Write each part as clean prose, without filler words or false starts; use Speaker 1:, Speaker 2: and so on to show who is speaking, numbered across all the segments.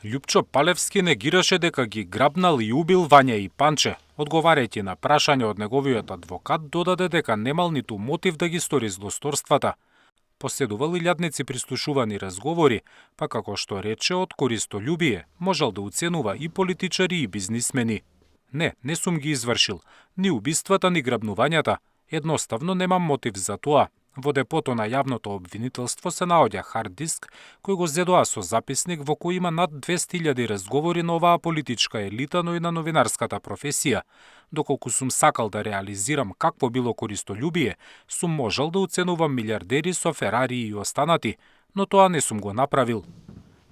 Speaker 1: Љупчо Палевски негираше дека ги грабнал и убил Вања и Панче. Одговарајќи на прашање од неговиот адвокат, додаде дека немал ниту мотив да ги стори злосторствата. Поседувал илјадници прислушувани разговори, па како што рече, од користолюбие можел да уценува и политичари и бизнисмени. Не сум ги извршил, ни убиствата, ни грабнувањата. Едноставно немам мотив за тоа. Во депото на јавното обвинителство се наоѓа хард диск кој го зедоа со записник во кој има над 200.000 разговори на оваа политичка елита, но и на новинарската професија. Доколку сум сакал да реализирам какво било користолюбие, сум можел да уценувам милиардери со Ферари и останати, но тоа не сум го направил.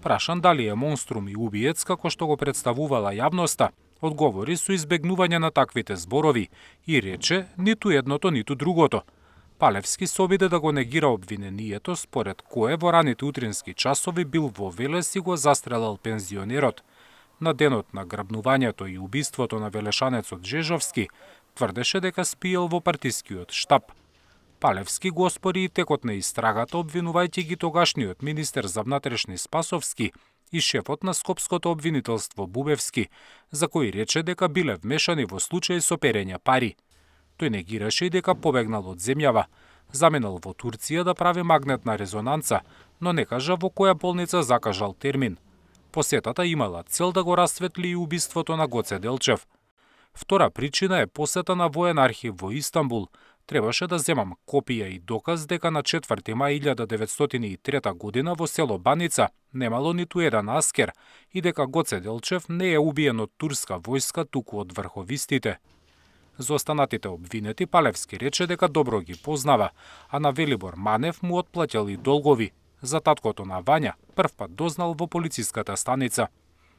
Speaker 1: Прашан дали е монструм и убиец како што го представувала јавноста, одговори со избегнување на таквите зборови и рече ниту едното, ниту другото. Палевски се обиде да го негира обвинението, според кое во раните утрински часови бил во Велес и го застрелал пензионерот. На денот на грабнувањето и убиството на велешанецот Жежовски, тврдеше дека спиел во партискиот штаб. Палевски го оспори и текот на истрагата, обвинувајќи ги тогашниот министер за внатрешни Спасовски и шефот на Скопското обвинителство Бубевски, за кои рече дека биле вмешани во случај со перење пари. Тој негираше и дека побегнал од земјава, заменал во Турција да прави магнетна резонанца, но не кажа во која болница закажал термин. Посетата имала цел да го расветли и убиството на Гоце Делчев. Втора причина е посета на воен архив во Истанбул. Требаше да земам копија и доказ дека на 4 мај 1903 година во село Баница немало ниту еден аскер и дека Гоце Делчев не е убиен од турска војска, туку од врховистите. За останатите обвинети Палевски рече дека добро ги познава, а на Велибор Манев му отплатил и долгови. За таткото на Вања првпат дознал во полициската станица.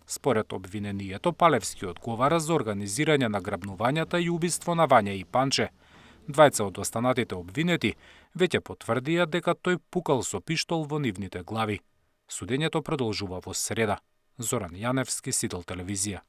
Speaker 1: Според обвинението, Палевски одговара за организирање на грабнувањата и убиство на Вања и Панче. Двајца од останатите обвинети веќе потврдија дека тој пукал со пиштол во нивните глави. Судењето продолжува во среда. Зоран Јаневски, Сидел телевизија.